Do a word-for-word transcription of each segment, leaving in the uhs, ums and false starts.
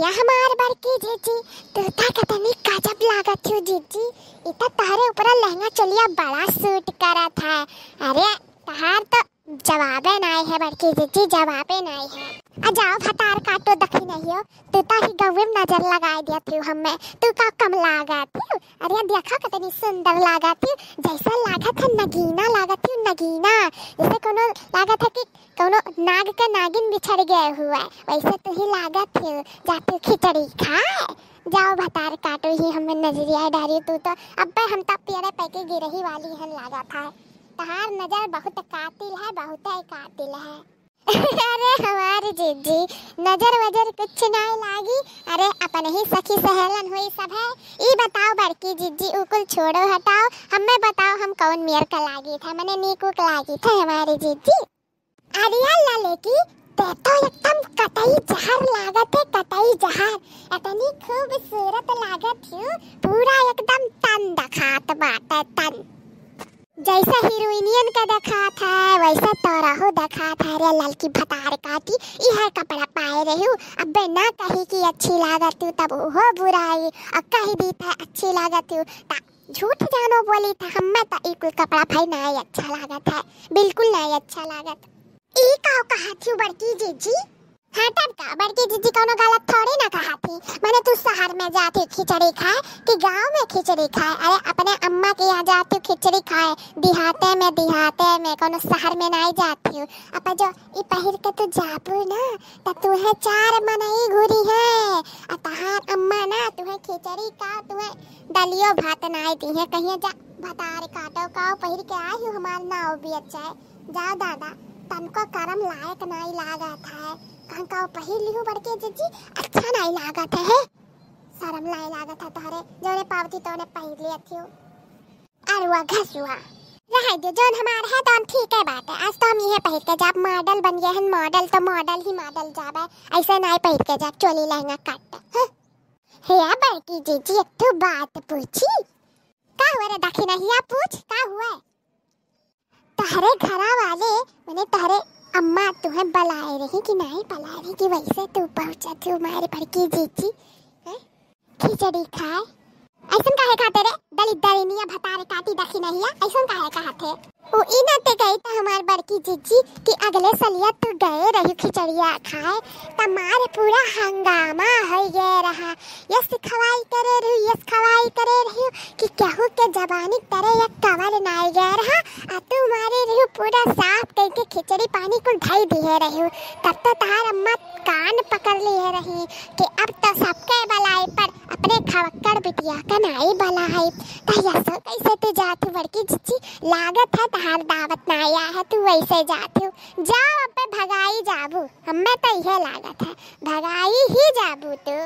या हमार बड़की जीजी, तू त कतनी गजब लागत हो जीजी। ई त तहरे ऊपर लहंगा चोलिया बड़ा सूट करत है। अरे, तहार तो जवाबे नाई है बड़की जीजी, जवाबे नाई है। आ जाओ भतार काटो दखिनहियो, तू त ही गौवे में नजर लगाए दिया थी हमें, तू का कम लागत थी? अरे देखो कितनी सुंदर लागत थी, जैसा लागत है नगीना लागत थी, नगीना। जैसे कोनो लागत है कि कोनो नाग के नागिन बिछड़ गए हुए, वैसे तू ही लागत थी, जाती खिचड़ी खाए। जाओ भतार काटो ही हमें नजरिया डारी तू तो, अब्बे हम तो पियरे पैके गिरही वाली हन लागत है। तहार नजर बहुत कातिल है, बहुत ही कातिल है। अरे हमारी जीजी, नजर वजर कुछ नाई लागी। अरे अपने ही सखी सहेलन हुई सब है। ई बताओ बड़की जीजी, उ कुल छोड़ो हटाओ, हमें बताओ हम कौन मेर का लागी था, मने नीक उक लागी था हमारी जीजी। अरे ललकी, ते तो एकदम कतई जहर लागत है, कतई जहर। इतनी खूबसूरत लागत हो, पूरा एकदम तन दखात बाटे, तन। जैसे हीरोइनियन के देखात है, वैसे तोरहु देखात है। रे ललकी भतार काटी, इहे कपड़ा पाए रही हूँ, अबे ना कही कि अच्छी लागत हूँ, तब ओहो बुराई, और कही दी था अच्छी लागत हूँ, ता झूठ जानो बोली था, हमें तो ई कुल कपड़ा भाई नाई अच्छा लागत है, बिल्कुल नाई अच्छा लागत। ई का कहत हूँ बड़की जीजी? हाँ, तब का, बड़की जीजी कौनो गलत थोड़ी ना कहत ही। मने तू शहर में जात ही खिचड़ी खाए कि गाँव में खिचड़ी खाए? अरे, अपने अम्मा के यहाँ जात ही खिचड़ी खाए, देहाते में, देहाते में, कौनो शहर में नाई जात ही। अब जो ई पहिर के तू जाबू ना, त तुहे चार मनई घूरी है, आ तहार अम्मा ना तुहे खिचड़ी का, तुहे दलियो भात नाई दी है। कहिए जा, भतार काटो का पहिर के आई हूँ, हमार नाव भी अच्छा है। जा दादा, तनको करम लायक नाई लागत है। कहन का पहिर लिहू बड़के जीजी, अच्छा नाई लागत है। शरम नाई लागत है तोहरे, जौने पावती तौने पहिर लियत हियो। अरुआ घसुआ। रहे दे, जौन हमार है तौन ठीक है बात है। आज तो हम इहे पहिर के जाब, मॉडल बन गए हैं, मॉडल तो मॉडल ही मॉडल जाबे। ऐसे नाई पहिर के जाब, चोली लहंगा कट। हाँ। हे बड़की जीजी, एक ठो बात पूछी? का हुआ रे दखिनहिया, पूछ, का हुआ? तहरे घरा वाले, मने तहरे अम्मा तुहे बलाए रही कि नाई बलाए रही कि वैसे तू पहुँचत हो मारे बड़की जीजी, हैं? खिचड़ी खाए। ऐसन काहे खाते रे? दलिद्दरिनिया भतार काटी दखिनहिया, ऐसन काहे कहत है? उ ई नाते कही त हमार बड़की जीजी कि अगले सलिया तू गए रही खिचड़िया खाए, त मार पूरा हंगामा हो गए रहा। यस खवाई करे रही, यस खवाई करे रही कि केहू के जबानी तरे एक कवर नाई गए रहा, आ तू मारे रही पूरा साफ कई के खिचड़ी पानी कुल ढाई दिए रही। तब तो तहार अम्मा कान पकड़ लिए रही कि अब तो सबके बलाई पर अपने खवक्कड़ बिटिया का नाई बलाई। त यसो कैसे तू जात हूँ बड़की जीजी? लागत है तहार दावत ना आया है, तू वैसे जात हूँ। जाओ, अब भगाई जाबू, हमें तो इहे लागत है, भगाई ही जाबू तू।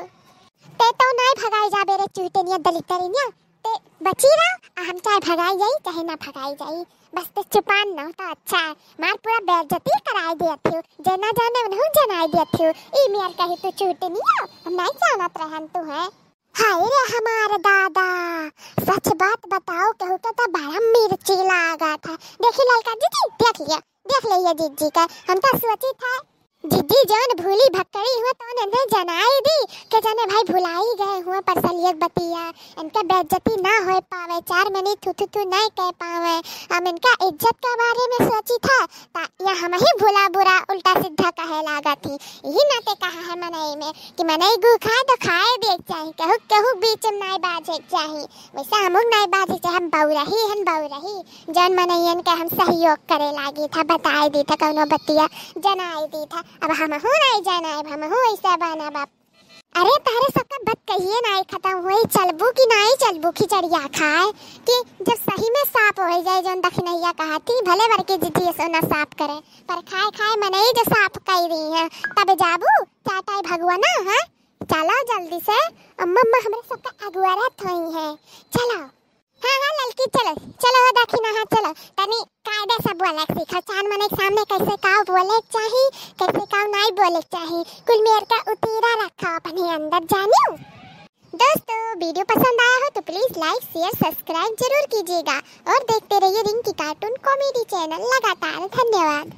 ते तो नाई भगाई जाबे रे चूतनिया दलितरिनिया, ते बची रहा, आ हम चाहे भगाई जाई चाहे ना भगाई जाई, बस ते चुपान न हो तो अच्छा है। मार पूरा बेइज्जती कराई दियत हूँ, जे ना जाने उन्हें जनाई दियत हूँ। ई मेर कही तू चूतनिया, हम नाई जानत रहन तू है। हाय रे हमार दादा, सच बात बताओ, केहू के तो बड़ा मिर्ची लागत है। देखी ललका जीजी, देख लिया, देख लिया जीजी का। हम तो सोची था, जीजी जौन भूली भक्कड़ी हुआ तो उन्हें जनाई दी, के जाने भाई भुलाई गए हुआ परसलियक बतिया। इनके बेइज्जती ना होए पावे, चार मनी थू थू थू नहीं कह पावे। हम इनका इज्जत के बारे में सोची था, ता या हम ही भूला बुरा उल्टा सीधा कहे लागत ही। यही नाते कहा है मनई में कि मनई गू खाए तो खाए दे के चाही, केहू केहू बीच में नाई बाजे के चाही। वैसे हमहू नाई बाजे के चाही, हम बउरही हन बउरही, जौन मनइयन के हम सहयोग करे लागी था, बताए दी था कौनो बतिया, जनाई दी था। अब हमहू नाई जनाए, हमहू ऐसे बना बाप। अरे तहरे सबका बात कहिए नाई खत्म हुई, चलबू कि नाई चलबू खिचड़िया खाए? कि जब सही में साफ हो जाए जौन दखिनहिया कहा थी, भले बड़की जीजी ऐसो ना साफ करे, पर खाए खाए मनई जो साफ कई रही है, तब जाबू चाटाई भगवाना, हाँ? चलो जल्दी से, अम्मा, अम्मा हमरे सबका अगुआरत होई है, चलो। हाँ, हाँ, ललकी, चलो, चलो, हो दखिना, हाँ, चलो, तनी कायदे से बोले के सीखो, चार मनई के सामने कैसे काव बोले के चाही, कैसे काव नाई बोले के चाही, कुल मेर का उतीरा रखो अपने अंदर, जानियो। दोस्तों, video पसंद आया हो तो please like, share, subscribe जरूर कीजिएगा और देखते रहिए रिंकी cartoon comedy channel लगातार। धन्यवाद।